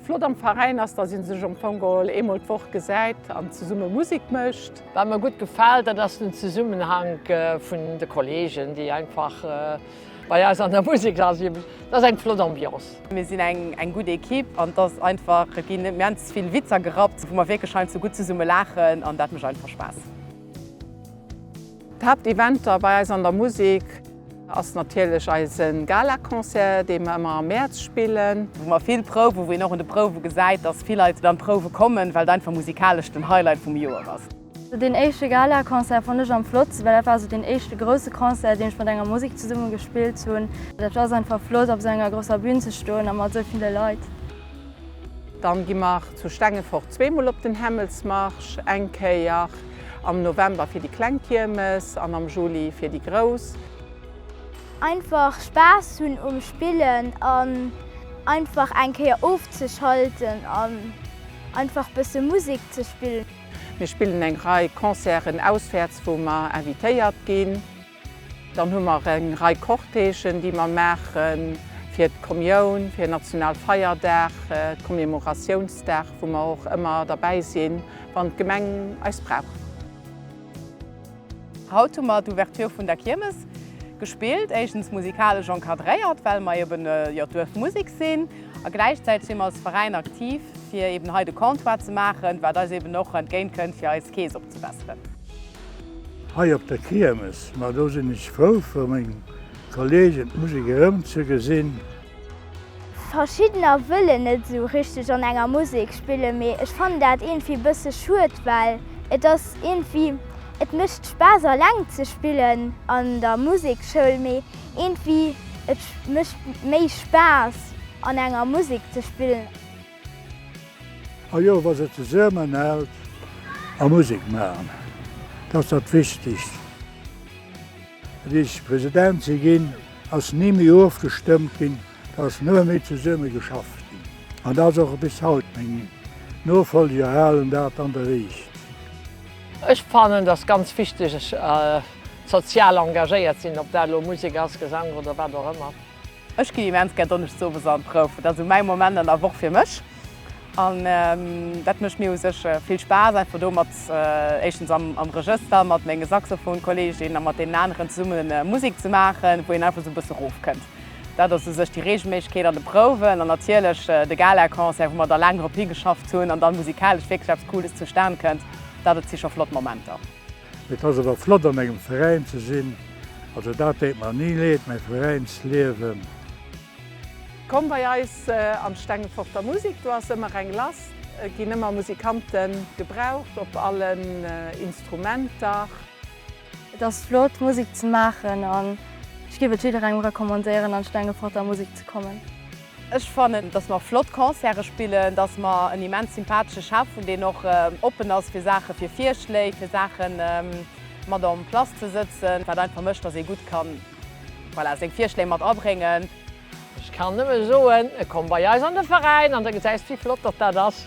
Flott am Veräin ass, dass ee sech am Fong geholl eemol d'Woch gesäit an zesumme Musek mécht. Wat mer gutt gefält, dat ass den Zesummenhank vun de Kollegen, déi einfach bei eis an der Musek sinn. Dat ass eng flott Ambiance. Mir sinn eng gutt Equipe an et ass einfach, et ginn immens vill Witzer gerappt, wou mer wierklech heiansdo gutt zesumme laachen an dat mécht einfach Spaass. D'Haapteventer bei eis an der Musek ass natierlech eise Galaconcert, dee mer ëmmer am Mäerz spillen. Wou mer vill prouwen, wou een och un de Prouwe gesäit, dass vill Leit an d'Prouwe kommen, well et einfach musikalesch den Highlight vum Joer ass. Deen éischte Galaconcert fonnt ech am flottsten, well dat war esou deen éischte grousse Concert, deen ech mat enger Musek zesumme gespillt hunn. Dat ass einfach flott, op esou enger grousser Bühn ze stoen a mat esou ville Leit. Dann gi mer zu Stengefort zweemol op den Hämmelsmarsch, eng Kéier am November fir déi kleng Kiermes an am Juli fir déi grouss. Einfach Spaass hunn um Spillen an einfach eng Kéier ofzeschalten an einfach bësse Musek ze spillen. Mir spillen eng Rei Concerten auswäerts, wou mer invitéiert ginn. Dann hu mer eng Rei Cortègen, déi mer maache fir d'Kommioun, fir Nationalfeierdag, d'Commemoratiounsdag, wou mer och ëmmer derbäi sinn, wann d'Gemeng eis brauch. Haut hu mer d'Ouverture vun der Kiermes gespillt, éischtens musikalesch encadréiert, well mer eben jo d'Duerfmusek sinn, a gläichzäiteg si mer als Veräin aktiv, fir eben hei de Comptoir ze maachen, wat eis eben och entgéint kënnt, fir eis Keess opzebesseren. Hei op der Kiermes, ma do sinn ech frou fir meng Kollegen, d'Musek erëm ze gesinn. Verschiddener wëllen net esou richteg an enger Musek spillen, mee ech fannen dat iergendwéi e bësse schued, well et ass iergendwéi, et mécht Spaass alleng ze spillen an der Musekschoul, mee iergendwéi et mécht méi Spaass an enger Musek ze spillen. A jo, wa se zesummenhält a Musek maachen, dat ass dat Wichtigst. Wéi ech President si ginn, ass ni méi ofgestëmmt ginn, da ass nëmme méi zesumme geschafft ginn. An dat ass och bis haut, meng Nofolger halen dat an der Riicht. Ech fannen, et ass ganz wichteg, sozial engagéiert sinn, ob dat elo Musek ass, Gesank oder wat och ëmmer. Ech ginn immens gär donneschdes owes an d'Prouf. Dat ass esou mäi Moment an der Woch fir mech. An dat mécht mir u sech vill Spaass, einfach do mat, éischtens am Regëster mat menge Saxophonkolleeginnen a mat deenen aneren zesumme Musek ze maachen, wou een einfach esou e bësse rofkënnt. Dat ass u sech déi Reegelméissegkeet an de Prouwen an natierlech de Galaconcert, wou mer da laang drop higeschafft hunn an dann musikalesch wierklech eppes Cooles zustan kënnt. Dat, et si scho flott Momenter. Et ass awer flott an engem Veräin ze sinn, also dat deet mer ni leed, mäi Veräinsliewen. Komm bei eis an d'Stengeforter Musik, do ass ëmmer eng lass. Et ginn ëmmer Musikante gebraucht op allen Instrumenter. Et ass flott Musik ze maachen an ech géif et jidderengem recommandéieren an d'Stengeforter Musik ze kommen. Ech fannen, dass mer flott Concerte spillen, dass mer en immens sympathesche Chef hunn, deen och oppen ass fir Saachen, fir Virschléi, fir Saache mat en place ze sëtzen, wat einfach mécht, dass ee gutt kann, voilà, seng Virschléi mat abréngen. Ech kann nëmme soen, komm bei eis an de Veräin an da gesäis wéi flott datt dat ass.